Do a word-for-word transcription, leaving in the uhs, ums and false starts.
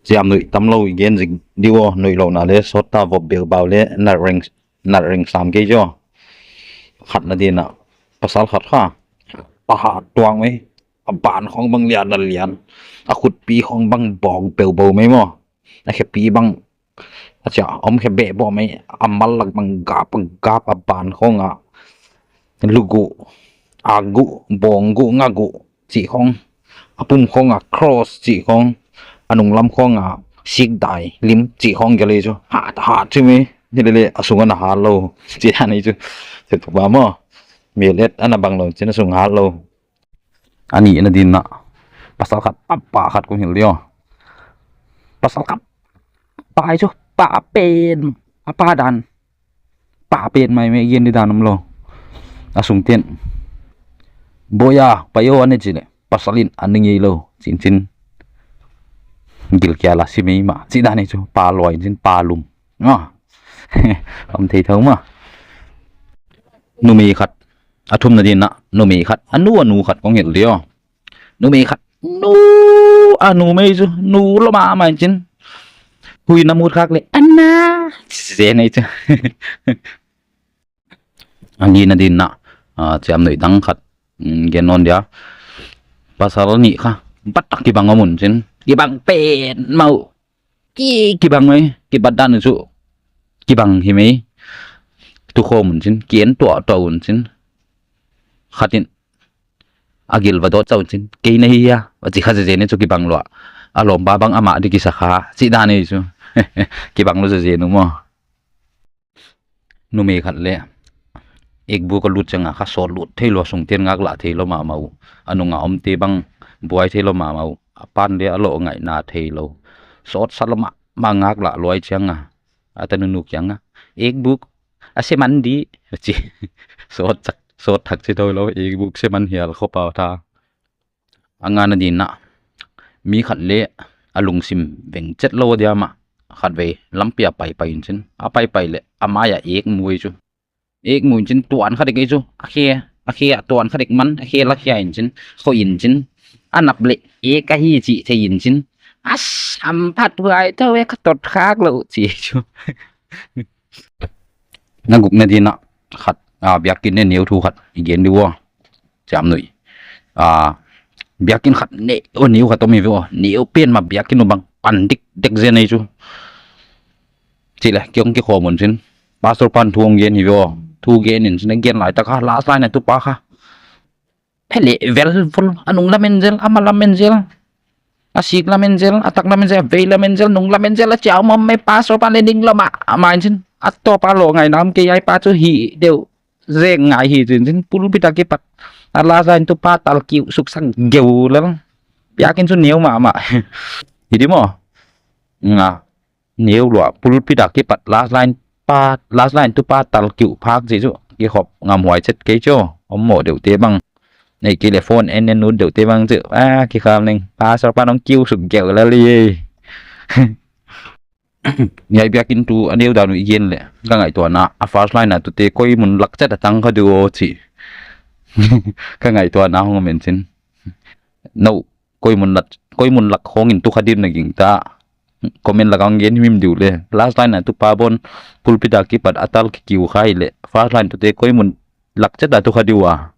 Ciam nuih tam lo i gen zik diu aw, nuih lohna le sawt ta vop beu bau le nat reng, nat reng sam kei cio. Khat na dinah pasal khat kha, a hat tuang mei, a ban khawng bang lian a lian, a khutpi khawng bang bawng peubo mei maw, a khepi bang a cia om khe beh bawh mei, a mallak bang gap a gap, a ban khawngah luguh, akguh, bawngguh, ngaguh cih khawng, a pum khawngah cross cih khawng, a nunglam khawngah sikdai lim cih khawng gelh ei cu hat hat ci mei. Hi lele a sung a na hat lo ci dan ei cu. Sia tuk ba maw, melet a na bang lo cin a sung hat lo. A nih na dinah pasal khat papa khat kong hilh dio. Pasal khat pa ei cu pa pen, a pa dan pa pen mai mei gen di dan om lo. A sungten boya payo an ci le pasal in an ngei lo cincin gilkia la si mei mah ci dan ei cu, pa luai cin pa lum. Om thei tho mah. Numei khat, a thum na dinah numei khat, a nu a nu khat kong hilh dio. Numei khat nu a nu mei cu nu lo mah mah cin, hui na mut khak le a na ci nei cu. A li na dinah ciam nuih dang khat gen nawn dia. Pasal nih kha batak kibang om un cin, kibang pen mau. Ki kibang mei, kibat dan cu kibang hi mei. Tukhawm un cin, ki en tuahtuah un cin. Khat in a gil va dawt cau cin, kei na hi hia va ci kha zezen ei cu, kibang luah. A lawmpa bang amah di kisa kha cih dan ei cu. Kibang lu zezen uh maw. Numei khat le ekbuk a lut ciangah kha sawt lut thei lo, a sungtian ngaklah thei lo mahmah uh. A nungah omte bang buai thei lo mahmah uh. A pan le a lawh ngaihna thei lo. Sawt sa lo mahmah ngaklah luai ciangah a tanu nu kiangah ekbuk a sia man di a ci. Sawt thak ci tho lo, ekbuk sia man hial khop a tha. A nga na dinah mi khat le a lungsim veng cet lo a dia mah khatvei lampi a paipai in cin, a paipai le a mai-ah ek mu ei cu. Ek mu in cin tuan kha dek ei cu, a khe a khe ah tuan kha dek man a khe lakhia in cin, khoih in cin, a nap le ek ahi cih thei in cin, a samphat huai tho e, ka tot khak lo ci ei cu. Na guk na dinah khat, biakinn ne neu thu khat i gen di ua. Ciam nuih biakinn khat neu neu khat om hi ve aw. Neu pen mah biakinn uh bang pan dik dek zen ei cu. Cih le kiong kikhawm un cin, pastor pan thu hong gen hi ve aw. Thu gen in cin a gen laitak kha last line a tupa kha phe le vel vul, a nung lamen zel, a ma lamen zel, a sik lamen zel, a tak lamen zel, a vei lamen zel, nung lamen zel, a ciau mawm mei, pastor pan le ning lo mah a ma in cin, a tawpa lawh ngaihna om kei ai pa cu hih deuh zeng ngai hi cin cin, pulpit a kipat a last line tupa tal kiu suksak geu lel. Biakinn cu neu mahmah hi di maw. Nga neu lua pulpit a kipat last line pa, last line tupa tal kiu phak ci cu kikhop ngamhuai cet kei cu. Om mawh deuhte bang nei kei le phone en en ut deuhte bang cu a kikham ning, pastor pan hong kiu suk geu lel hi. Ngai biakinn tu a neu dan uh i gen le ka ngaihtuahna a first line a tute koi mun lak cet a tang kha duh aw ci. Ka ngaihtuahna hong om en cin. No koi mun lak, koi mun lak hong in tu kha dim na ging ta. Comment lak hong gen himhim diu le last line a tupa bon pulpit a kipat a tal kikiu kha hi le first line tute koi mun lak cet a tu kha diu a.